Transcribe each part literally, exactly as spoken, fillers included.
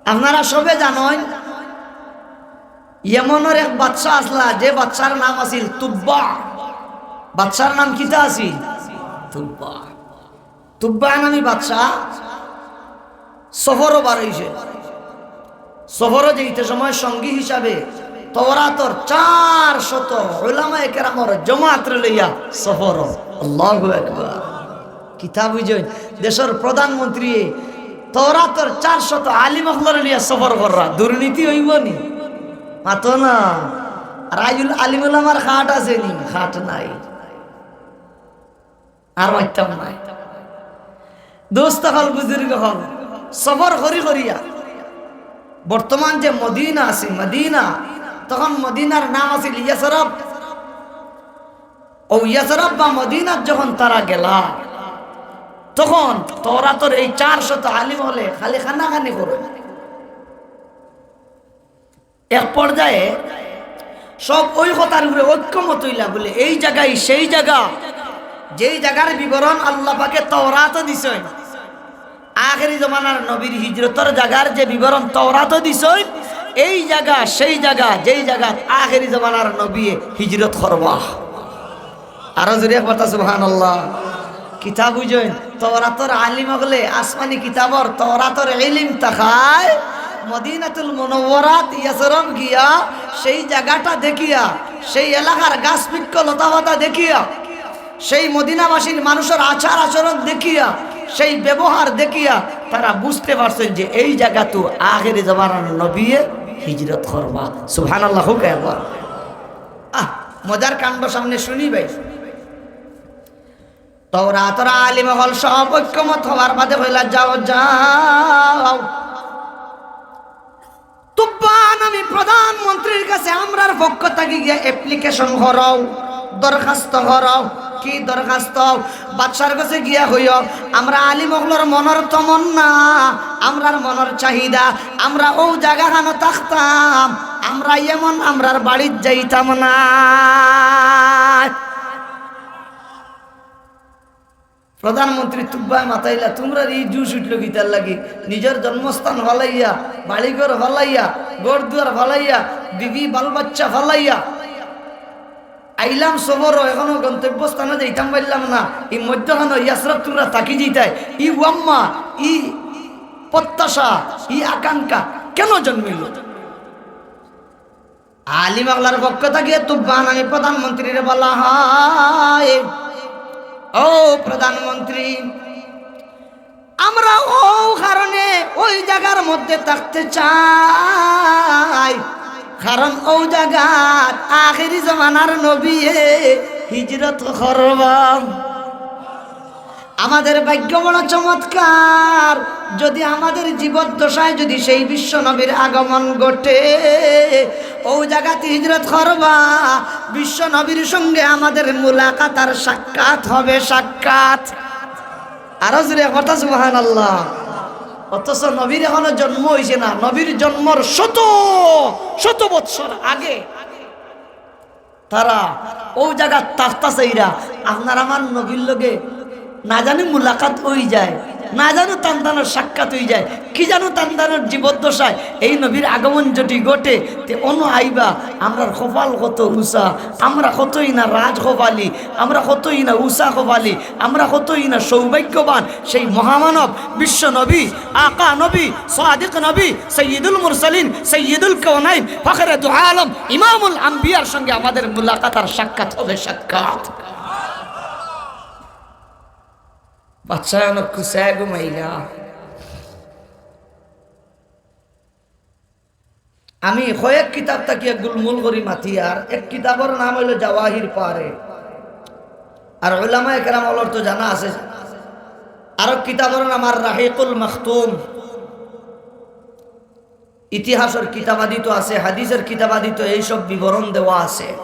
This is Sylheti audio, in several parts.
আপনারা সবে জানইন, ইয়েমনর এক বাদশা আছলা, যে বাদশার নাম আছিল তুব্বা। বাদশার নাম কিতা আছিল? তুব্বা। তুব্বা নামী বাদশা সফরো বার অইছে। সফরো যাইতে সময় সঙ্গী হিসাবে তওরাতর চার শত উলামায়ে কেরামর জমাতরে লইয়া সফরো। আল্লাহু আকবার। কিতা বুঝইন, দেশর প্রধানমন্ত্রী তওরাতর চার শত আলিম অকলরে লইয়া সফর কররা, দুর্নীতি অইবো নি? মাতো না। আর আইজুল আলিম উলামার খাট আছে নি? খাট নাই। আর মাততাম নায়। দোস্ত অকল, বুজুর্গ অকল, সফর করি করিয়া বর্তমান যে মদিনা আছে, মদিনা, তখন মদিনার নাম আছিল ইয়াসরব। অউ ইয়াসরব বা মদিনাত যখন তারা গেলা, তখন তওরাতর এই চার শত আলিম অকলে খালি কানাকানি করে। এক পর্যায়ে সব অউ কথার উপরে ঐক্যমত অইলা, বলে, এই জাগাই সেই জাগা, যেই জাগার বিবরণ আল্লাহ পাকে তওরাতো দিছইন, আখেরি জমানার নবীর হিজরতর জাগার যে বিবরণ তওরাতো দিছইন, এই জাগা সেই জাগা, যেই জাগাত আখেরি জমানার নবীয়ে হিজরত করবা। আরো জোরে একবার তা সুবহানাল্লাহ। কিতা বুঝইন, তওরাতর আলিম অকলে আসমানি কিতাবর তওরাতর ইলিম থাকায় মদিনাতুল মুনাওয়ারাত ইয়াসরব গিয়া সেই জাগাটা দেখিয়া, সেই এলাকার গাছ বৃক্ষ লতা পাতা দেখিয়া, সেই মদিনাবাসীর মানুষর আচার আচরণ দেখিয়া, সেই ব্যবহার দেখিয়া তারা বুঝতে পারছইন যে এই জাগাত আখেরি জমানার নবীয়ে হিজরত করবা। সুবহানাল্লাহ, কউক্কা একবার। আহ, মজার কাণ্ড সামনে শুনি ভাই। তওরাতর আলিম অকল সব ঐক্যমত হওয়ার বাদে কইলা, "যাও, যাও, তুব্বা নামী প্রধানমন্ত্রীর কাছে আমরার পক্ষ থাকি গিয়া application করো, দরখাস্ত করো।" কি দরখাস্ত? বাদশার কাছে গিয়া কইও, "আমরা আলিম অকলর মনর তমন্না, আমরার মনর চাহিদা, আমরা অউ জাগাখানো থাকতাম, আমরা ইয়েমন আমরার বাড়িত যাইতাম না।" প্রধানমন্ত্রী তুব্বায় মাতাইলা, "তুমরার ই জুশ উঠলো কিতার লাগি? নিজর জন্মস্থান ফালাইয়া, বাড়িঘর ফালাইয়া, ঘর দুয়ার ফালাইয়া, বিবি বাল বাচ্চা ফালাইয়া আইলাম সফরো, এখনো গন্তব্যস্থানো যাইতাম পারলাম না। ই মধ্যখানো ইয়াসরব তুমরা থাকি যাইতায়, ই ওয়াম্মা, ই প্রত্যাশা, ই আকাঙ্ক্ষা কেন জন্মিল?" আলিম অকলর পক্ষ থাকি তুব্বা নামী প্রধানমন্ত্রীরে বলা হয়, "ও প্রধানমন্ত্রী, আমরা অউ কারণে অউ জাগার মধ্যে থাকতে চাই, কারণ অউ জাগাত আখেরি জমানার নবীয়ে হিজরত করবা।" আমাদের ভাগ্য বড় চমৎকার, যদি আমাদের জীবদ্দশায় যদি সেই বিশ্ব নবীর আগমন ঘটে, অউ জাগাত হিজরত করবা, বিশ্ব নবীর সঙ্গে আমাদের মুলাকাত আর সাক্ষাৎ হবে, সাক্ষাৎ। আরো জোরে কথা, সুবহানাল্লাহ। অথচ নবীর এখনো জন্ম অইছে না, নবীর জন্মর শত শত বৎসর আগে তারা অউ জাগাত থাকতা চাইরা, আপনার আমার নবীর লগে না জানি মুলাকাত অইযায়, না জানো তান তানোর সাক্ষাৎ অইযায়, কি জানো তান তানোর জীবদ্দশায় এই নবীর আগমন যদি ঘটে, তে অনো আইবা, আমরার কপাল কত উঁচা, আমরা কতই না রাজ কপালি, আমরা কতই না উঁচা কপালি, আমরা কতই না সৌভাগ্যবান। সেই মহামানব, বিশ্ব নবী, আকা নবী, সাদিক নবী, সৈয়দুল মুরসালিন, সৈয়দুল কাওনাইন, ফখরে দু আলম, ইমামুল আম্বিয়ার সঙ্গে আমাদের মুলাকাত আর সাক্ষাৎ হবে, সাক্ষাৎ। বাদশাহ অনো খুশায় ঘুমাইলা। আমি কয়েক কিতাব থাকি গুলমুল করি মাতি, আর এক কিতাবর নাম অইলো জাওয়াহির পারে, আর উলামায়ে কেরাম অকলর তো জানা আছে। আর এক কিতাবর নাম আর রাহিকুল মাখতুম, ইতিহাসর কিতাবাদিত আছে, হাদিসর কিতাবাদিত এইসব বিবরণ দেওয়া আছে।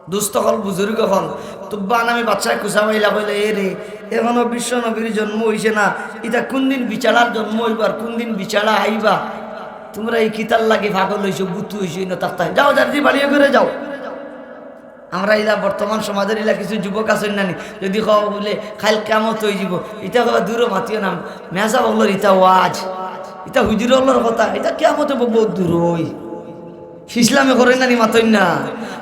দুস্ত অকল, বুজুর্গ অকল, তুব্বা নামী বাদশায় খুশা পাইলা, কইলা, "এ রে, এখনো বিশ্ব নবীর জন্ম অইছে না, ইতা কুনদিন বিচারার জন্ম অইবো আর কুনদিন বিচারা আইবা? তুমরা ই কিতার লাগি পাগল অইছো, বুতু অইছো, ইনো থাকতায়? যাও, যার দি বাড়িয়ে করে যাও। আমরা ইলা বর্তমান সমাজর ইলা কিছু যুবক আছইন না নি, যদি কও বুলে কাইল কিয়ামত অইযিবো, ইতা কইবা দূরো মাতিও না, মেসাব অকলর ইতা ওয়াজ।" ইতা হুজুর অকলর কথা, ইতা কিয়ামতে ব-, বউত দূর অই। ফিছলামি করইন না নি, মাতইন না?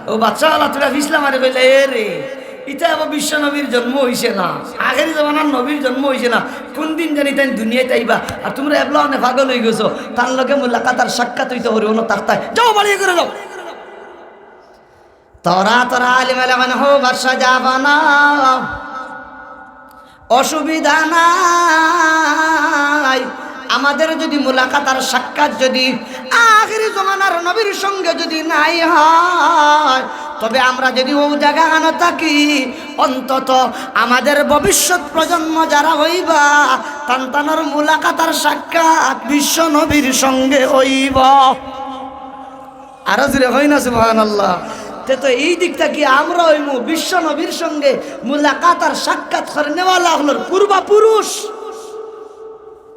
অউ বাদশা অকল তুরা ফিছলা মারি কইলা, "এ রে, ইতা আবার বিশ্ব নবীর জন্ম অইছে না, আখেরি জমানার নবীর জন্ম অইছে না, কুনদিন জানি তাইন দুনিয়াত আইবা, আর তুমরা এবলা অনে পাগল অইগেছো, তান লগে মুলাকাত আর সাক্ষাৎ অইতো পারবো না, তাকতায় যাও, বাড়ি ঘরো যাও।" তোরা, তোরা আলিম আলামা হো বাদশা জাহাপানা, অসুবিধা নাই। আমাদের যদি মুলাকাত আর সাক্ষাৎ যদি আখেরি জমানার নবীর সঙ্গে যদি নাই হয়, তবে আমরা যদি অউ জাগাখানো থাকি, অন্তত আমাদের ভবিষ্যৎ প্রজন্ম যারা অইবা, তান তানর মুলাকাত আর সাক্ষাৎ বিশ্ব নবীর সঙ্গে অইবা। আরো জোরে কই না সুবহানাল্লাহ। তে তো এই দিক থাকি আমরা অইমু বিশ্ব নবীর সঙ্গে মুলাকাত আর সাক্ষাৎ করনেওয়ালা অকলর পূর্বা পুরুষ।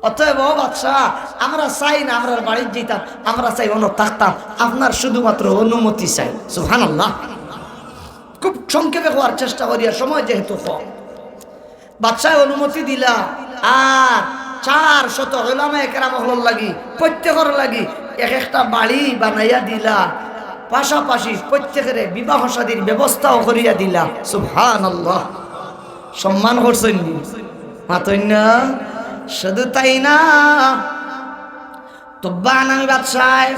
অতএব ও বাদশাহ, আমরা চাই না আমরার বাড়িত যাইতাম, আমরা চাই অনো থাকতাম, আপনার শুধুমাত্র অনুমতি চাই। সুবহানাল্লাহ। খুব সংক্ষেপে কওয়ার চেষ্টা করিয়ার, সময় যেহেতু কম। বাদশায় অনুমতি দিলা, আর চার শত উলামায়ে কেরাম অকলর লাগি, প্রত্যেকর লাগি এক একটা বাড়ি বানাইয়া দিলা, পাশাপাশি প্রত্যেকরে বিবাহ শাদীর ব্যবস্থাও করিয়া দিলা। সুবহানাল্লাহ। সম্মান করছইন নি? মাতইন না? শুধু তাই না, তুব্বা নামি বাদশায়,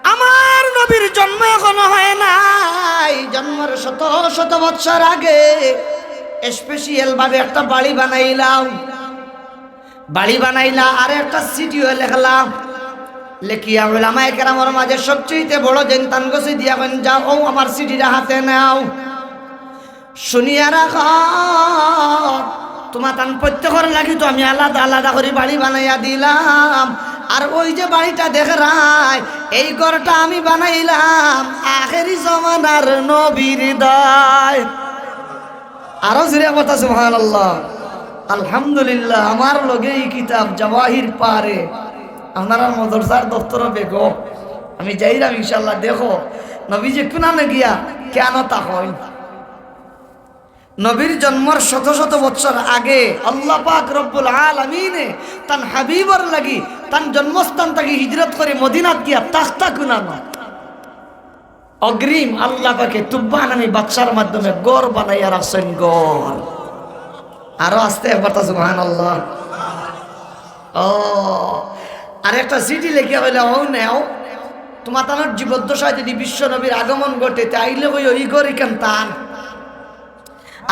আমার নবীর জন্ম এখনো হয় নাই, জন্মর শত শত বৎসর আগে special ভাবে একটা বাড়ি বানাইলাম। বাড়ি বানাইলা আর একটা চিঠিও লেখলাম। লেখিয়া উলামায়ে কেরামর মাঝে সবচেয়ে বড় যেইন তান গেছে দিয়া কইন, "যাও, অউ আমার চিঠিটা হাতে নেও।" শুনিয়া রাখো, তুমা তান প্রত্যেকর লাগি তো আমি আলাদা আলাদা করি বাড়ি বানাইয়া দিলাম। আর ওই যে বাড়িটা দেখরায়, এই ঘরটা আমি বানাইলাম আখেরি জমানার নবীর দায়। আরো জোরে কথা, সুবহানাল্লাহ। আলহামদুলিল্লাহ, আমার লগে ই কিতাব জাওয়াহির পারে, আপনারার মাদ্রাসার দপ্তরো বেগো, আমি যাইরাম ইনশাআল্লাহ। দেখো, নবীজি কুনানো গিয়া কেন তা হয়। নবীর জন্মর শত শত বৎসর আগে আল্লাহ পাক রব্বুল আলামিনে তান হাবিবর লাগি তান জন্মস্থান থাকি হিজরত করি মদিনাত গিয়া থাকতা কুনানো। অগ্রিম আল্লাহ পাকে তুব্বা নামি বাদশার মাধ্যমে ঘর বানাইয়া রাখছইন, ঘর। আরো আস্তে একবার তা সুবহানাল্লাহ। ও, আর একটা চিঠি লেখিয়া কইলা, "অউ নেও, তুমা তানর জীবদ্দশায় যদি বিশ্ব নবীর আগমন ঘটে, তে আইলে কইও, ই ঘর ইখান তান।"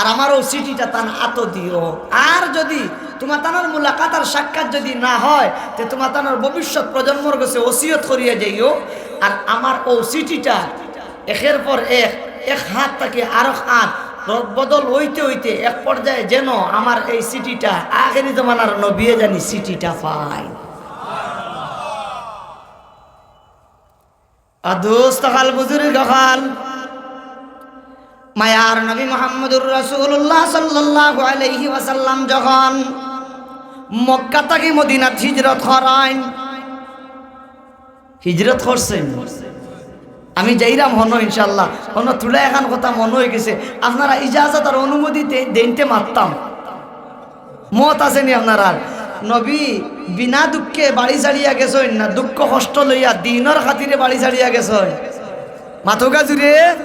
আর আমার অউ চিঠিটা তান আতো দিও। আর যদি তুমা তানর মুলাকাত আর সাক্ষাৎ যদি না হয়, তে তুমা তানর ভবিষ্যৎ প্রজন্মর গেছে ওসিয়ত করিয়া যাইও। আর আমার অউ চিঠিটা একের পর এক, এক হাত থাকি আরক হাত রদবদল অইতে অইতে এক পর্যায়ে যেন আমার এই চিঠিটা আখেরি জমানার নবিয়ে জানি চিঠিটা পায়। আর দোস্ত অকল, বুজুর্গ অকল, মায়ার নবী মুহাম্মদুর রাসূলুল্লাহ সাল্লাল্লাহু আলাইহি ওয়াসাল্লাম যখন মক্কা থাকি মদিনাত হিজরত করইন, হিজরত করছইন, আমি যাইরাম হনো ইনশাআল্লাহ, হনো থুড়া এখান কথা মনো অইগেছে, আপনারা ইজাজত আর অনুমতি দে-, দেইনতে মাততাম। মত আছে নি আপনারার? নবী বিনা দুঃখে বাড়ি ছাড়িয়া গেছইন না, দুঃখ কষ্ট লইয়া দিনর খাতিরে বাড়ি ছাড়িয়া গেছইন? মাতউক্কা জুরে,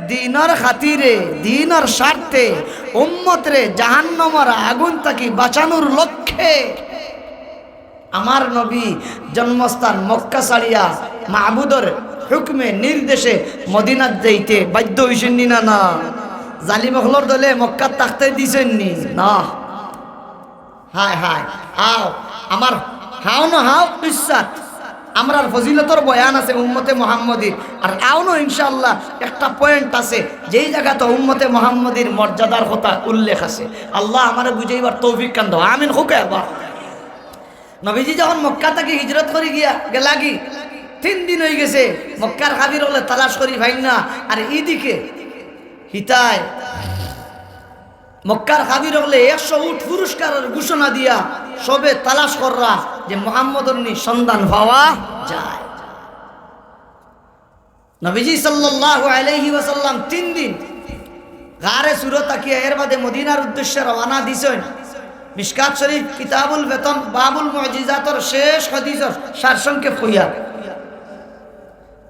দিনর খাতিরে, দিনর স্বার্থে, উম্মতরে জাহান্নামর আগুন থাকি বাঁচানোর লক্ষ্যে আমার নবী জন্মস্থান মক্কা ছাড়িয়া মাবুদর হুকুমে নির্দেশে মদিনাত যাইতে বাধ্য অইছইন নি না? না, জালিম অকলর দলে মক্কাত থাকতে দিছইন নি? না। হায় হায়, আও, আমার হাও না হাও ইজ্জত, আমরার ফজিলতর বয়ান আছে উম্মতে মুহাম্মদীর। আর আও না ইনশাআল্লাহ একটা point আছে, যেই জাগাত উম্মতে মুহাম্মদীর মর্যাদার কথা উল্লেখ আছে। আল্লাহ আমারে বুঝাইবার তৌফিক খান দেও, আমিন কউক্কা একবার। নবীজি যখন মক্কা থাকি হিজরত করি গিয়া গেলাগি, তিন দিন অইগেছে, মক্কার কাফির অকলে তালাশ করি পাইন না। আর ইদিকে হিতায় মক্কার কাফির অকলে একশো উট পুরস্কারর ঘোষণা দিয়া সবে তালাশ কররা যে মুহাম্মদর নি সন্ধান পাওয়া যায়। নবীজি সাল্লাল্লাহু আলাইহি ওয়াসাল্লাম তিন দিন গারে সুর থাকিয়া এর বাদে মদিনার উদ্দেশ্যে রওয়ানা দিছইন। মিশকাত শরীফ, কিতাবুল ফিতন, বাবুল মুজিজাতর শেষ হাদিসর সারসংক্ষেপ কইয়া,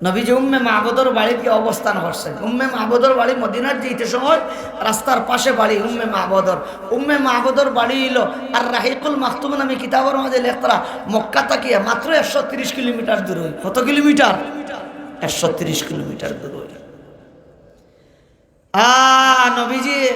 নবীজি উম্মে মাবুদর বাড়িত গিয়া অবস্থান করছইন। উম্মে মাবুদর বাড়ি মদিনাত যাইতে সময় রাস্তার পাশে বাড়ি উম্মে মাবুদর। উম্মে মাবুদর বাড়ি অইলো আর রাহিকুল মাখতুম নামে কিতাবর মাঝে লেখরা মক্কা থাকিয়া মাত্র একশো তিরিশ কিলোমিটার দূর অইল। কত কিলোমিটার? একশো তিরিশ কিলোমিটার দূর অইল। আ, নবীজি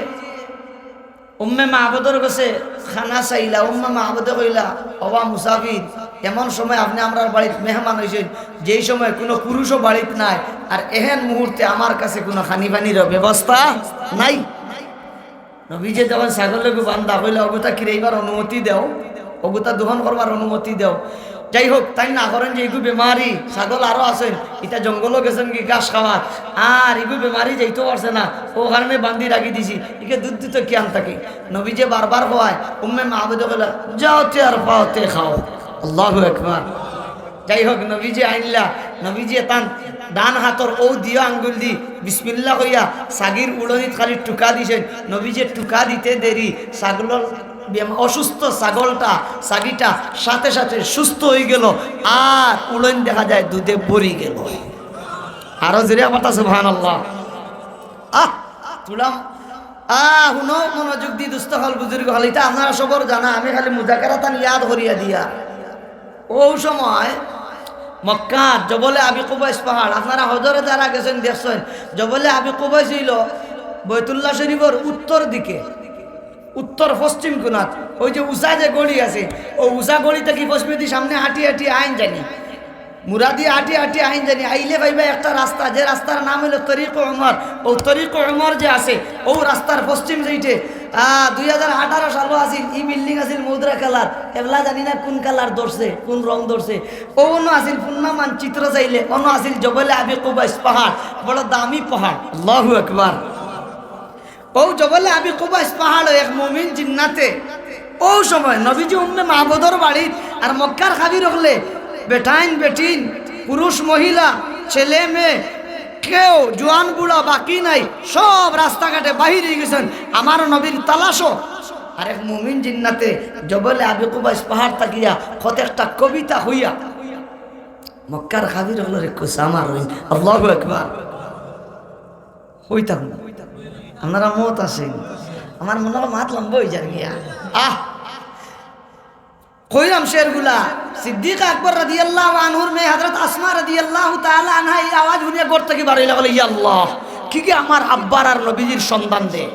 উম্মে মাবুদর গেছে খানা চাইলা। উম্মে মাবুদে কইলা, "ওবা মুসাফির, এমন সময় আপনে আমরার বাড়িত মেহমান অইছইন, যেই সময় কুনু পুরুষও বাড়িত নাই, আর এহেন মুহূর্তে আমার কাছে কুনু খানি পানির ব্যবস্থা নাই।" নবীজি তখন ছাগলগু বান্ধা, কইলা, "অগুতা কিরাইবার অনুমতি দেও।" অগুতা দহন করবার অনুমতি দেও। যাই হোক, তাইন না করইন যে ইগু বেমারি, ছাগল আরো আছইন, ইতা জঙ্গলো গেছইন গি ঘাস খাওয়াত, আর ইগু বেমারি যাইতো পারছে না, অউ কারণে বান্ধি রাখি দিছি, ইগে দুধ দিতো কিয়ান থাকি। নবীজি বারবার কওয়ায়, উম্মে মাবুদে কইলা, "যাও তে আর পাও তে খাও।" আল্লাহু আকবার। যাই হোক, নবীজি আইলা, নবীজি তান ডান হাতর অউ দিয়া আঙ্গুল দি বিসমিল্লাহ কইয়া ছাগির উড়নিত খালি টুকা দিছইন। নবীজি টুকা দিতে দেরি, ছাগলর বেম-, অসুস্থ ছাগলটা, ছাগিটা সাথে সাথে সুস্থ অইগেলো, আর উড়ন দেখা যায় দুধে ভরিগেলো। আরো জোরে মাতা সুবহানাল্লাহ। আহ, তুলাম। আহ, হুনো মনোযোগ দি দুস্ত অকল, বুজুর্গ অকল, ইতা আপনারা সবর জানা, আমি খালি মুজাকারাতান ইয়াদ করিয়া দিয়া। অউ সময় মক্কাত জবলে আবি কুবাইস পাহাড়, আপনারা হজো যারা গেছইন দেখছইন, জবলে আবি কুবাইস অইলো বয়তুল্লাহ শরীফর উত্তর দিকে, উত্তর পশ্চিম কোণাত। অউ যে উষা যে গড়ি আছে, অউ উষা গড়ি থাকি পশ্চিমেদি সামনে হাঁটি হাঁটি আইন জানি, মুরাদি হাঁটি হাঁটি আইন জানি, আইলে পাইবা একটা রাস্তা, যে রাস্তার নাম অইলো তরিক উমর। অউ তরিক উমর যে আছে, অউ রাস্তার পশ্চিম সাইডে, আহ, দুই হাজার আঠারো সালো আছিল, ই বিল্ডিং আছিল মৌদ্রা কালার, এবলা জানি না কুন কালার ধরছে, কুন রং ধরছে। অউ অনো আছিল, পুরনা মানচিত্র চাইলে, অনো আছিল জবলে আবি কুবাইস পাহাড়, বড় দামি পাহাড়। আল্লাহু আকবার। অউ জবলে আবি কুবাইস পাহাড়ো এক মুমিন জিন্নাতে, অউ সময় নবীজি উম্মে মাবুদর বাড়িত, আর মক্কার কাফির অকলে, বেটাইন বেটিন, পুরুষ মহিলা, ছেলে মেয়ে, কেউ জোয়ান বুড়া বাকি নাই, সব রাস্তাঘাটে বাহির অইগেছইন আমার নবীর তালাশো। আর এক মুমিন জিন্নাতে জবলে আবি কুবাইস পাহাড় থাকিয়া কত একটা কবিতা কইয়া মক্কার কাফির অকলরে কুসা মারইন। আল্লাহু আকবার। কইতাম না। আপনারা মত আছইন। আমার মনো অয় মাত লম্বা অইযার গিয়া। আহ! কইরাম শেরগুলা। সিদ্দিক আকবর রাদিয়াল্লাহু আনহুর মেয়ে হযরত আসমা রাদিয়াল্লাহু তাআলা আনহা ই আওয়াজ হুনিয়া ঘর থাকি বারইলা, কইলা, "ইয়া আল্লাহ, কিগি আমার আব্বার আর নবীজির সন্ধান দে।"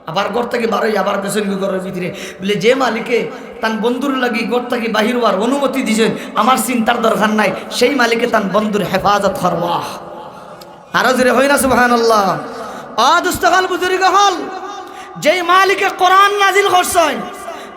আবার ঘর থাকি বারই, আবার গেছইন গি ঘরর ভিতরে। বলে, "যে মালিকে তান বন্ধুর লাগি ঘর থাকি বাহির অওয়ার অনুমতি দিছইন, আমার চিন্তার দরকার নাই, সেই মালিকে তান বন্ধুর হেফাজত করবা।" আরো জোরে কইন না সুবহানাল্লাহ। অ দুস্ত অকল, বুজুর্গ অকল, যেই মালিকে কোরআন নাজিল করছইন,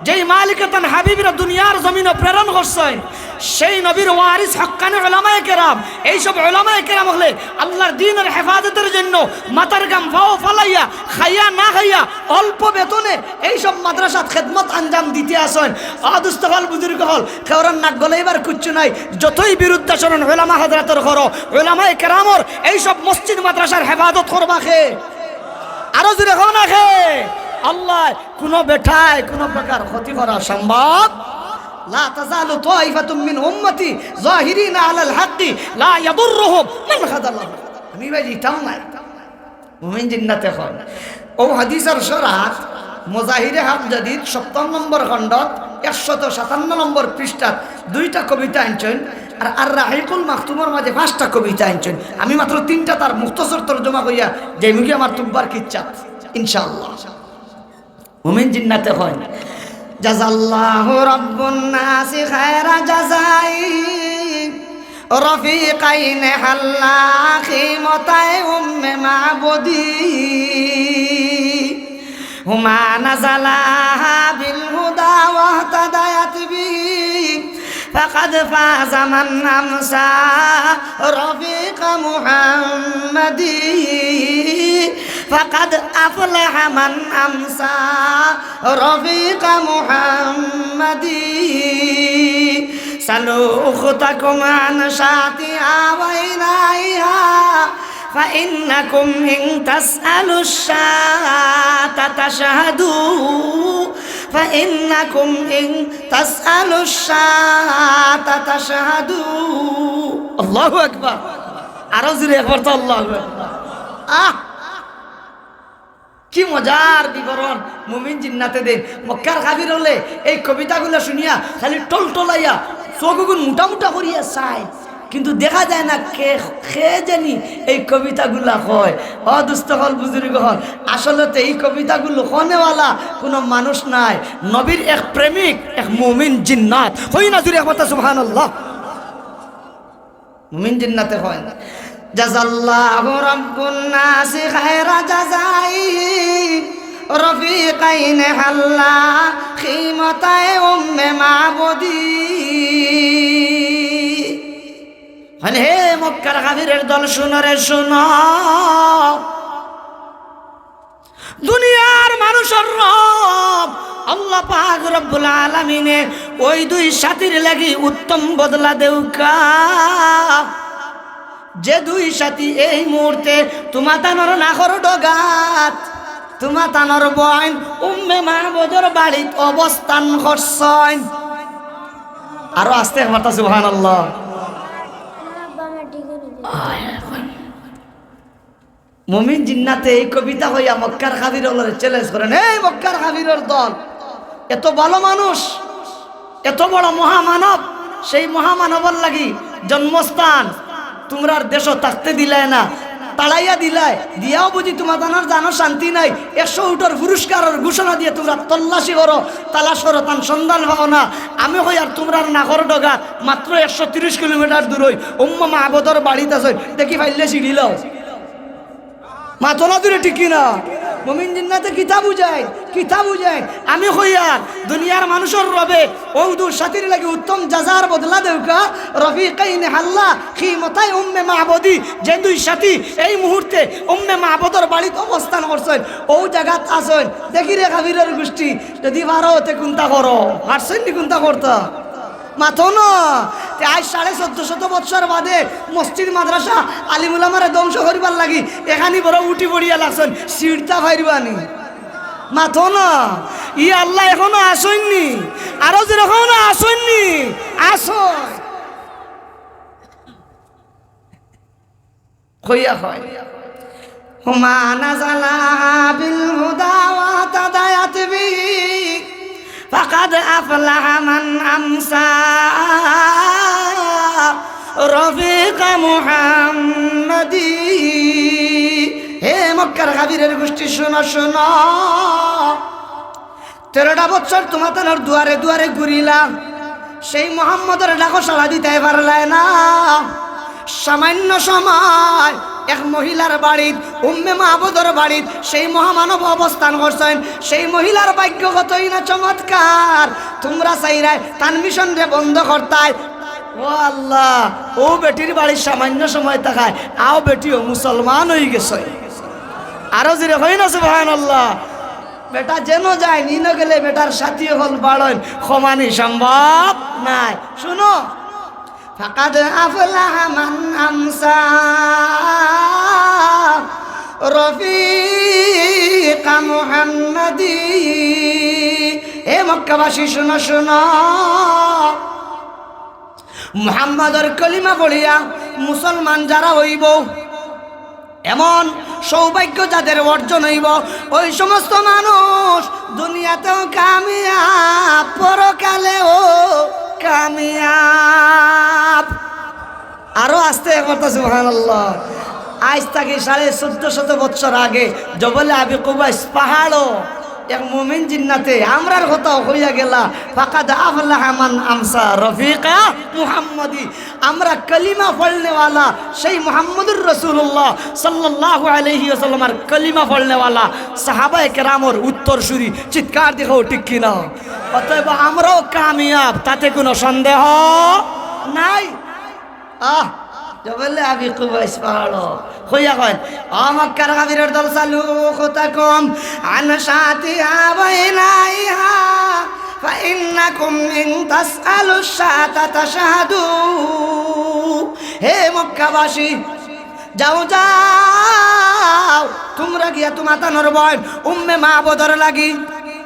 যেই মালিকে তান হাবিবরে দুনিয়ার জমিনো প্রেরণ করছইন, সেই নবীর ওয়ারিস হক্কানি উলামায়ে কেরাম, এইসব উলামায়ে কেরাম অকলে আল্লাহর দ্বীনর হেফাজতর জন্য মাথার ঘাম পাও ফালাইয়া, খাইয়া না খাইয়া, অল্প বেতনে এইসব মাদ্রাসাত খেদমত আঞ্জাম দিতে আছইন। অ দুস্ত অকল, বুজুর্গ অকল, কেউরর নাক গলাইবার কিচ্ছু নাই। যতই বিরুদ্ধাচরণ উলামা হযরতর করো, উলামায়ে কেরামর এইসব মসজিদ মাদ্রাসার হেফাজত করবা কে? আরো জোরে কও না কে? আল্লাহ, কুনু বেটায় কুনু প্রকার ক্ষতি করা সম্ভব। লা তাজালু তাইফাতুম মিন উম্মতি যাহিরিনা আলাল হাক্কি লা ইয়াদুররুহুম মান খাযালাহুম। আমি ভাই দিতাম নাই। মুমিন জিন্নাতে কয়। অউ হাদিসর শরাহ মুজাহিরে হক জাদিদ সপ্তম নম্বর খণ্ডত একশত সাতান্ন নম্বর পৃষ্ঠাত দুইটা কবিতা আনছইন, আর আর রাহিকুল মাখতুমর মাঝে পাঁচটা কবিতা আনছইন। আমি মাত্র তিনটা তার মুখতসর তর্জমা কইয়া যাইমুগি আমার তুব্বার কিচ্ছা, ইনশাআল্লাহ। মুমিন জিন্নাতে কয়, "জাযাল্লাহু রাব্বুন নাসি খায়রা জাযাই, রফিকাইনে হাল্লা খিমতায়ে উম্মে মাবুদি, হুমা নাযালা বিল হুদা ওয়াহতাদায়াত বিহি, ফাকাদ ফাযা মান আমসা রফিকা মুহাম্মাদি।" فقد أفلح من أمسى رفيق محمد. سلوا أختكم عن شاتها وإنائها، فإنكم إن تسألوا الشاة تشهدوا، فإنكم إن تسألوا الشاة تشهدوا। আল্লাহু আকবার। আরো জোরে একবার তো আল্লাহু আকবার। আহ! কি মজার বিবরণ মুমিন জিন্নাতে দেইন। মক্কার কাফির অকলে এই কবিতাগুলা শুনিয়া খালি টলটলাইয়া চউখগুন মুটা মুটা করিয়া চায়, কিন্তু দেখা যায় না কে, কে জানি এই কবিতাগুলা কয়। ও দোস্ত অকল, বুজুর্গ অকল, আসলে তো এই কবিতাগুলা কওনেওয়ালা কুনু মানুষ নায়, নবীর এক প্রেমিক, এক মুমিন জিন্নাত। কই না জোরে একবার সুবহানাল্লাহ। মুমিন জিন্নাতে কয়, جزى الله رب الناس خير جزائه رفيقين حلا خيمتي أم معبدي। মানে, হে মক্কার কাফিরের দল, শুনো রে, শুনো। দুনিয়ার মানুষর রব আল্লাহ পাক রব্বুল আলামিনে ওই দুই সাথীর লাগি উত্তম বদলা দেউক্কা, যে দুই সাথী এই মুহূর্তে তুমাতানর নাকর ডগাত তুমাতানর বইন উম্মে মাহবুদর বাড়িত অবস্থান করছইন। আরো আস্তে একবার তা সুবহানাল্লাহ। মুমিন জিন্নাতে এই কবিতা কইয়া মক্কার কাফির অকলরে challenge করেন, এই মক্কার কাফিরর দল, এত ভালো মানুষ, এত বড় মহামানব, সেই মহামানবর লাগি জন্মস্থান তুমরার দেশো থাকতে দিলায় না, তাড়াইয়া দিলায়, দিয়াও বুঝি তুমাতানর জানো শান্তি নাই, একশো উটর পুরস্কারর ঘোষণা দিয়া তুমরা তল্লাশি করো, তালাশ করো, তান সন্ধান পাও না। আমি কই আর তুমরার নাকর ডগাত মাত্র একশো তিরিশ কিলোমিটার দূরই উম্মে মাহবুদর বাড়িত আছইন, দেখি পাইলে ছিড়ি লও। মাতো না জোরে, ঠিক কি না? মুমিন জিন্নাতে কিতা বুঝাইন, কিতা বুঝাইন? আমি কইয়ার দুনিয়ার মানুষর রবে অউ দুই সাথীর লাগি উত্তম জাযার বদলা দেউক্কা, রফিকাইনে হাল্লা, খিমতাই উম্মে মাবুদি, যে দুই সাথী এই মুহূর্তে উম্মে মাবুদর বাড়িত অবস্থান করছইন, অউ জাগাত আছইন। দেখি রে কাফিরর গুষ্টি, যুদি পারো তে কুন্তা করো, পারছইন নি কুন্তা করতা? মাতো না। তে আইজ সাড়ে চৌদ্দ শত বৎসর বাদে মসজিদ মাদ্রাসা আলিম উলামারে ধ্বংস করিবার লাগি এখানি বড় উঠি পড়িয়া লাগছইন, ছিড়তা পারবা নি? মাতো না। ই আল্লাহ এখনো আছইন নি? আরো জোরে কও না, আছইন নি? আছইন। কইয়া কয়, হুমা নাজালা বিল হুদা ওয়া তাদায়াত বিহি, ফাকাদ আফলাহা মান আমসা রফিকা মুহাম্মাদি। হে মক্কার কাফিরের গুষ্টি, শুনো, শুনো। তেরোটা বৎসর তুমাতানর দুয়ারে দুয়ারে ঘুরিলা, সেই মুহাম্মদর ডাকো সাড়া দিতায় পারলায় না। সামান্য সময় এক মহিলার বাড়িত, উম্মে মাবুদর বাড়িত সেই মহামানব অবস্থান করছইন। সেই মহিলার ভাগ্য কতই না চমৎকার। তুমরা চাইরায় তান মিশনরে বন্ধ করতায়। ও আল্লাহ, অউ বেটির বাড়িত সামান্য সময় থাকায় আও বেটিও মুসলমান অইগেছে। আরো জোরে কই না সুবহানাল্লাহ। বেটা যেন যাইন, ইনো গেলে বেটার সাথী অকল বাড়ইন, কমানি সম্ভব নায়। শুনো, ফাকাদ আফলাহা মান আমসা রফিকা মুহাম্মাদি। হে মক্কাবাসী, শুনো, শুনো। মুহাম্মদর কলিমা পড়িয়া মুসলমান যারা অইবো, এমন সৌভাগ্য যাদের অর্জন অইবো, ওই সমস্ত মানুষ দুনিয়াতেও কামিয়াব, পরকালেও কামিয়াব। আরো আস্তে একবার তো সুবহানাল্লাহ। আইজ থাকি সাড়ে চৌদ্দ শত বৎসর আগে জবলে আবি কুবাইস পাহাড়ো এক মুমিন জিন্নাতে আমরার কথাও কইয়া গেলা, ফাকাদ আফলাহা মান আমসা রফিকা মুহাম্মাদি। আমরা কলিমা পড়নেওয়ালা সেই মুহাম্মদুর রাসূলুল্লাহ সাল্লাল্লাহু আলাইহি ওয়াসাল্লামর কলিমা পড়নেওয়ালা সাহাবায়ে কেরামর উত্তরসূরি চিৎকার দি কও, ঠিক কি না? অতএব আমরাও কামিয়াব, তাতে কোনো সন্দেহ নাই। আহ, জবলে আবি কুবাইস পাহাড়ো। কইয়া কইন, ও মক্কার কাফিরর দল, সালু খুতাকুম আন শাতিহা ওয়া ইনাইহা, ফাইন্নাকুম ইন তাসআলু শাতা তাশহাদু। হে মক্কাবাসী, যাও, যাও, যাও, তুমরা গিয়া তুমাতানর বইন উম্মে মাবুদর লাগি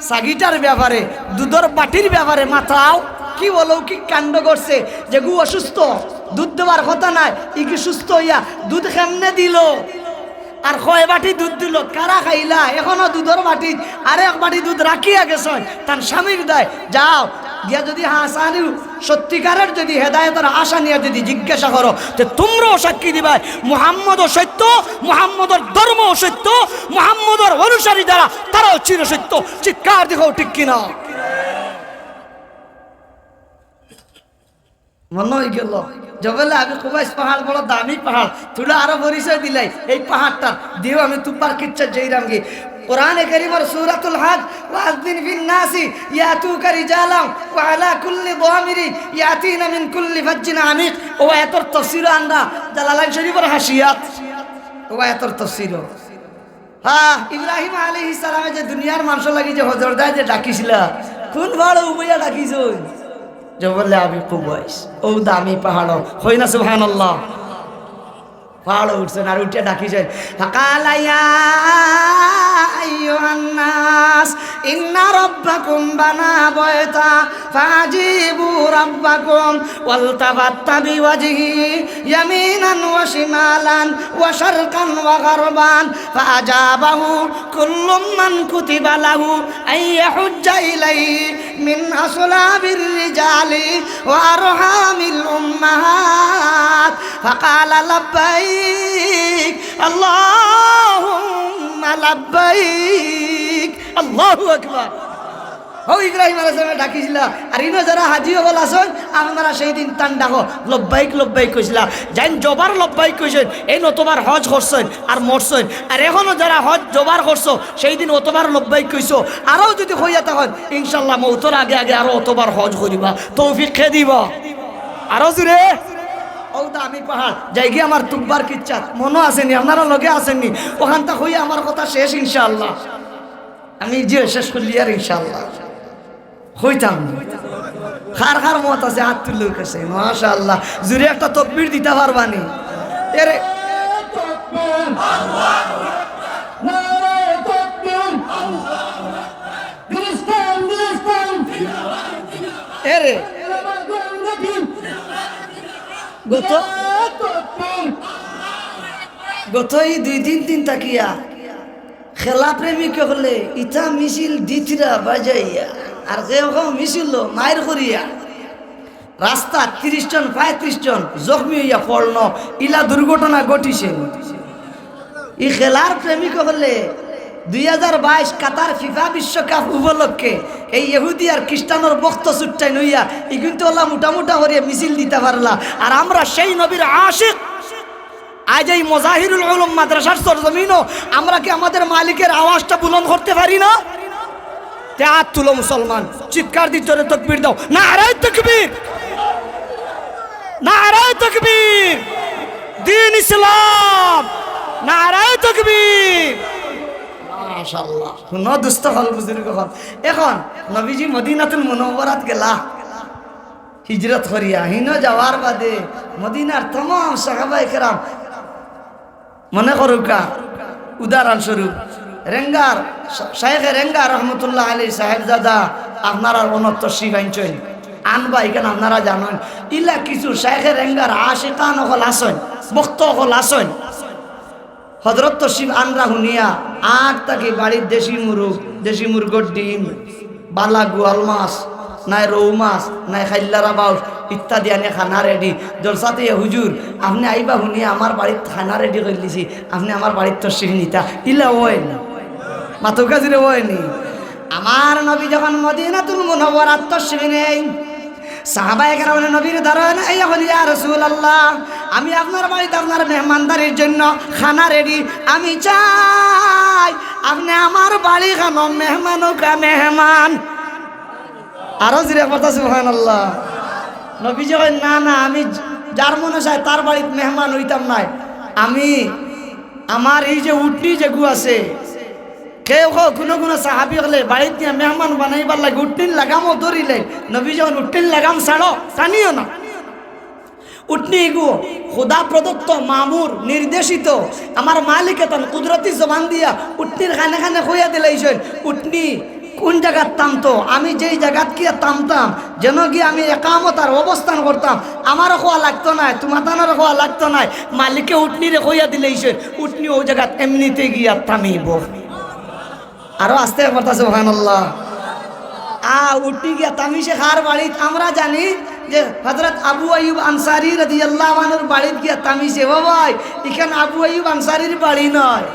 ছাগিটার ব্যাপারে, দুধর বাটির ব্যাপারে মাতাও। কি অলৌকিক কাণ্ড ঘটছে, যেগু অসুস্থ, দুধ দেওয়ার কথা নায়, ইগি সুস্থ অইয়া দুধ কেমনে দিল? আর কয় বাটি দুধ দিল, কারা খাইলা? এখনো দুধর বাটিত আরেক বাটি দুধ রাখিয়া গেছইন তান স্বামীর দায়। যাও, গিয়া যুদি হাছানিউ সত্যিকারের যুদি হেদায়েতর আশা নিয়া যুদি জিজ্ঞাসা করো, তে তুমরাও সাক্ষী দিবায়, মুহাম্মদও সত্য, মুহাম্মদর ধর্মও সত্য, মুহাম্মদর অনুসারী যারা, তারাও চিরসত্য। চিৎকার দি কও, ঠিক কিনা? মনো অইগেলো, জবলে আবি কুবাইস পাহাড় বড় দামি পাহাড়, তুলা আরো পরিচয় দিলাই, এই পাহাড়টার দিও আমি তুব্বার কিচ্ছা যাইরামগি। কোরআনে কারীমর সূরাতুল হজ, "ওয়াযদিন ফিন নাসি ইয়াতুকা রিজালান ওয়া আলা কুল্লি দামিরিন ইয়াতিনা মিন কুল্লি ফাজ্জিন আমিক।" অউ আয়াতর তফসিরও আনরা জালালাইন শরীফর হাশিয়াত, অউ আয়াতর তফসিরও। হ্যাঁ, ইব্রাহিম আলাইহিস সালামে যে দুনিয়ার মানষর লাগি যে হজর দায় যে ডাকিছিলা, কুন পাহাড়ো উবাইয়া ডাকিছইন? জবলে আবি কুবাইস, অউ দামি পাহাড়ো। কই না সুবহানাল্লাহ? পাহাড়ো উঠছইন আর উঠিয়া ডাকিছইন, "ফাকালা ইয়া আইয়ুহান নাস ইন্না রাব্বাকুম বানা বাইতা ফাজিবু রাব্বাকুম।" ওয়ালতাফাত্তা বিওয়াজহি ইয়ামিনান ওয়া শিমালান ওয়া শারকান ওয়া গারবান ফাআজাবাহু কুল্লুম মান কুতিবা লাহু আন ইয়াহুজ্জা ইলাইহি মিন আসলাবির রিজালি ওয়া আরহামিল উম্মাহাত ফাকালা লাব্বাইক আল্লাহুম্মা লাব্বাইক। আল্লাহু আকবার। অউ ইব্রাহিম আলাইহিস সালামে ডাকিছিলা, আর ইনো যারা হাজি অকল আছইন, আপনারা সেই দিন তান ডাকো লব্বাইক লব্বাইক কইছিলা। যেইন জবার লব্বাইক কইছইন, এইন অতবার হজ করছইন আর মরছইন। আর এখনো যারা হজ জবার করছো, সেই দিন অতবার লব্বাইক কইছো। আরও যুদি কইয়া থাকইন, ইনশাআল্লাহ মউতর আগে আগে আরও অতবার হজ করিবা। তৌফিক কে দিবা? আরও জুরে। অউ দামি পাহাড়, যাইগি আমার তুব্বার কিচ্ছাত, মনো আছেনি? আপনারা লগে আছেনি? অখানতা কইয়া আমার কথা শেষ ইনশাআল্লাহ। আমি যে শেষ করলিয়ার ইনশাআল্লাহ। কইতাম। কার কার মত আছে, আত তুললে কইছে। মাশাআল্লাহ। জুরে একটা তকবীর দিতা পারবানি? এরে। নারায়ে তাকবীর। গুলিস্তান, গুলিস্তান। এরে। গত, গত ই দুই দিন তিন থাকিয়া খেলা প্রেমিক অকলে ইতা মিছিল দিতরা বাজাইয়া, আর কেউ কেউ মিছিল মাইর করিয়া, রাস্তাত তিরিশ জন, পঁয়ত্রিশ জন জখমি অইয়া পড়লো, ইলা দুর্ঘটনা ঘটিছে। ই খেলার প্রেমিক অকলে দুই হাজার বাইশ কাতার ফিফা বিশ্বকাপ উপলক্ষে এই ইহুদি আর খ্রিস্টানর ভক্ত চুট্টাইন অইয়া ইগুইন্তে অলা মুটা মুটা করিয়া মিছিল দিতা পারলা। আর আমরা সেই নবীর আশিক, আইজ এই মজাহিরুল উলুম মাদ্রাসার সরজমিনো আমরা কি আমাদের মালিকের আওয়াজটা বুলন্দ করতে পারি না? তে আত তুলো মুসলমান, চিৎকার দি জোরে তকবীর দাও, নারায়ে তকবীর, নারায়ে তকবীর, দ্বীন ইসলাম, নারায়ে তকবীর। মাশাআল্লাহ। হুনো দুস্ত অকল, বুজুর্গ অকল, এখন নবীজি মদিনাতুল মুনাওয়ারাত গেলা, হিজরত করিয়া হিনো যাওয়ার বাদে মদিনার তমাম সাহাবায়ে কেরাম, মনে করুক্কা, উদাহরণস্বরূপ, রেঙ্গার, শা-, শায়েখে রেঙ্গা রহমতুল্লাহ আলী সাহেবজাদা আপনারার অনো তশরিফ আনছইন, আনবা ইখান আপনারা জানইন, ইলা কিছু শায়েখে রেঙ্গার আশিকান অকল আছইন, ভক্ত অকল আছইন। হজরত তশরিফ আনরা হুনিয়া, আগ থাকি বাড়িত দেশি মুরগ, দেশি মুরগর ডিম, বালা গুয়াল মাছ, নায় রউ মাছ, নায় খাইল্লারা বাউস ইত্যাদি আনি খানা রেডি। জলসাত ইয়া, "হুজুর, আপনে আইবা হুনিয়া আমার বাড়িত খানা রেডি করিলিছি, আপনে আমার বাড়িত তশরিফ নিতা।" ইলা অয়নি? মাতউক্কা জুরে, অয়নি? আমার নবী যখন মদিনাতুল মুনাওয়ারাত তশরিফ নেইন, সাহাবায়ে কেরামে নবীর দ্বারে আইয়া কইন, "ইয়া রাসূলুল্লাহ, আমি আপনার বাড়িত আপনার মেহমানদারির জন্য খানা রেডি। আমি চাই আপনে আমার বাড়িখানো মেহমান অউক্কা, মেহমান।" আরো জুরে একবার সুবহানাল্লাহ। নবীজি কইন, "না, না, আমি যার মনে চায় তার বাড়িত মেহমান অইতাম নায়। আমি আমার এই যে উটনি যেগু আছে, কেউ কেউ কুনু কুনু সাহাবী অকলে বাড়িত নিয়া মেহমান বানাইবার লাগি উটনির লাগামও ধরিলে, নবীজি কইন, 'উটনির লাগাম ছাড়ো, টানিও না।'" উটনি ইগু খুদা প্রদত্ত, মামুর, নির্দেশিত। আমার মালিকে তান কুদরতি জবান দিয়া উটনির কানে কানে কইয়া দিলাইছইন, উটনি কুন জাগাত থামতো, আমি যেই জাগাত গিয়া থামতাম, যেন গিয়া আমি একামত আর অবস্থান করতাম, আমারও কওয়া লাগতো নায়, তুমাতানরও কওয়া লাগতো নায়, মালিকে উটনিরে কইয়া দিলাইছইন, উটনি অউ জাগাত এমনিতে গিয়া থামিবো। আরো আস্তে একবার তা সুবহানাল্লাহ। আ, উটনি গিয়া থামিছে কার বাড়িত? আমরা জানি যে হযরত আবু আইয়ুব আনসারী রাদিয়াল্লাহু আনহুর বাড়িত গিয়া থামিছে। ও ভাই, ইখান আবু আইয়ুব আনসারীর বাড়ি নায়।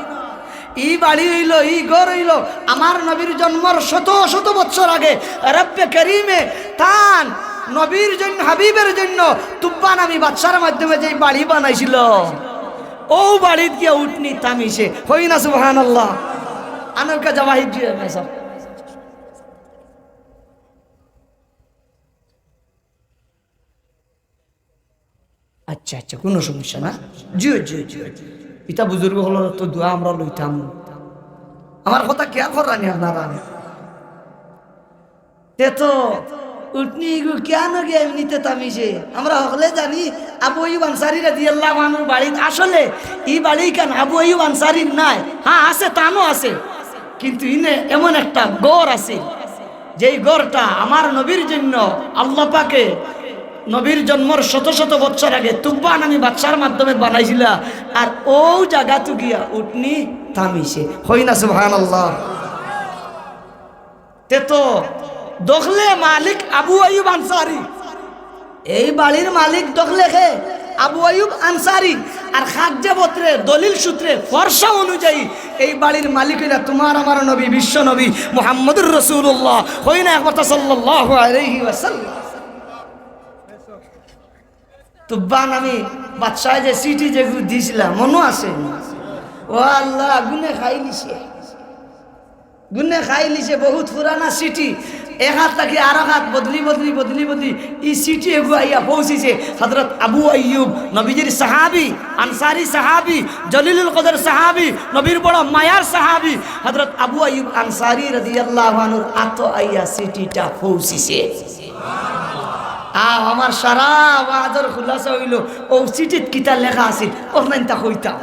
ই বাড়ি অইলো, ই ঘর অইলো আমার নবীর জন্মর শত শত বৎসর আগে রব্বে করিমে তান নবীর জন্য, হাবিবের জন্য তুব্বা নামী বাদশার মাধ্যমে যেই বাড়ি বানাইছিল, অউ বাড়িত গিয়া উটনি থামিছে। কই না সুবহানাল্লাহ। আনউক্কা জাওয়াহির জুড়ে না সব। আচ্ছা, আচ্ছা, কুনু সমস্যা না। জিও, জিও, জিও, জিও। ইতা বুজুর্গ অকলর তো দোয়া আমরা লইতাম। আমার কথা খেয়াল কররা নি আপনারা? তে তো উটনি ইগু কিয়ানো গিয়া এমনিতে থামিছে? আমরা হকলে জানি আবু আইয়ুব আনসারী রাদিয়াল্লাহু আনহুর বাড়িত। আসলে ই বাড়ি ইখান আবু আইয়ুব আনসারীর নায়। হ্যাঁ, আছে, তানও আছে। কিন্তু ইনে এমন একটা ঘর আছে, যেই ঘরটা আমার নবীর জন্য আল্লাহ পাকে নবীর জন্মর শত শত বৎসর আগে তুব্বা নামী বাদশার মাধ্যমে বানাইছিলা, আর অউ জাগাত গিয়া উটনি থামিছে। কই না সুবহানাল্লাহ। তে তো দখলে মালিক আবু আইয়ুব আনসারী। এই বাড়ির মালিক দখলে কে? আবু আইয়ুব আনসারী। আর কাগজে পত্রে, দলিল সূত্রে, ফর্সা অনুযায়ী এই বাড়ির মালিক অইলা তুমার আমার নবী, বিশ্ব নবী মুহাম্মদুর রাসূলুল্লাহ। কই না একবার তা সাল্লাল্লাহু আলাইহি ওয়াসাল্লাম। তুব্বা নামী বাদশায় যে চিঠি যেগু দিছিলা, মনো আছে? ও আল্লাহ, গুনে খাইলিছে। গুনে খাইলিছে, বহুত পুরানা চিঠি। এক আত থাকি আরক আত বদলি বদলি, বদলি বদলি ই চিঠি এগু আইয়া পৌঁছিছে হযরত আবু আইয়ুব, নবীজির সাহাবী, আনসারী সাহাবী, জলিলুল কদর সাহাবী, নবীর বড় মায়ার সাহাবী হযরত আবু আইয়ুব আনসারী রাদিয়াল্লাহু আনহুর আতো আইয়া চিঠিটা পৌঁছিছে। আ, আমার সারা ওয়াজর খুলাসা অইলো, অউ চিঠিত কিতা লেখা আছিল, অউ নাইনতা কইতাম।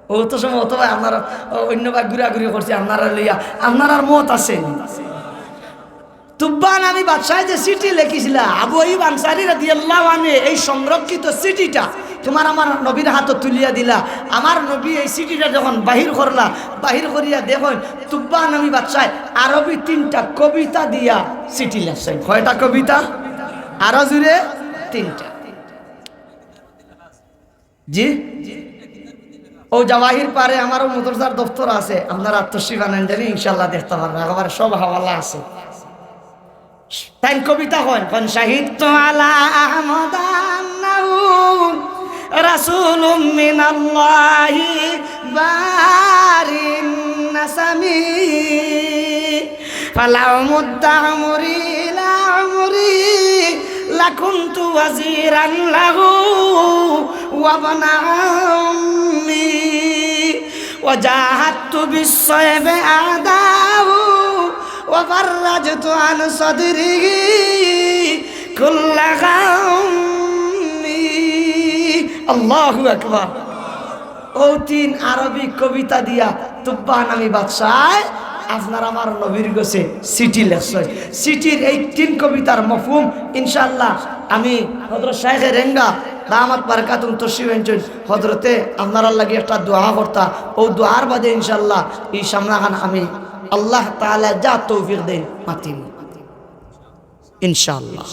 অউ তো সময় অথবা আপনারা, অ, অইন্য বা ঘুরাঘুরি করছি, আপনারা লইয়া, আপনারার মত আছে। তুব্বা নামী বাদশায় যে চিঠি লেখিছিলা, আবু আইয়ুব আনসারী রাদিয়াল্লাহু আনহু এই সংরক্ষিত চিঠিটা তুমার আমার নবীর হাতো তুলিয়া দিলা। আমার নবী এই চিঠিটা যখন বাহির করলা, বাহির করিয়া দেখইন, তুব্বা নামী বাদশায় আরবি তিনটা কবিতা দিয়া চিঠি লেখছইন। কয়টা কবিতা? আরো জুরে তিনটা। জি? অউ জাওয়াহির পারে আমারও মাদ্রাসার দপ্তর আছে, আপনারা তশরিফ আনইন জানি, ইনশাআল্লাহ দেখতা পারবা, একবারে সব হাওয়ালা আছে। তাইন কবিতা কইন, কইন, "শাহিদতু আলা আহমদ আন্নাহু রাসূলুম মিনাল্লাহি বারিন নাসামি।" فلو مد عمري إلى عمري لكنت وزيرا له وابن عمي، وجاهدت بالسيف أعداءه وفرجت عن صدره كل غم। আল্লাহু আকবার। অউ তিন আরবি কবিতা দিয়া তুব্বা নামী বাদশায় আপনার আমার নবীর গেছে চিঠি লেখছইন। চিঠির এই তিন কবিতার মফহুম ইনশাআল্লাহ আমি হযরত শাইখে রেঙ্গা দামাত বারকাতুহুম তশরিফ আনছইন, হযরতে আপনারার লাগি একটা দোয়া করতা, অউ দোয়ার বাদে ইনশাআল্লাহ ই সামনাখান আমি আল্লাহ তাআলা যা তৌফিক দেইন মাতিমু ইনশাআল্লাহ।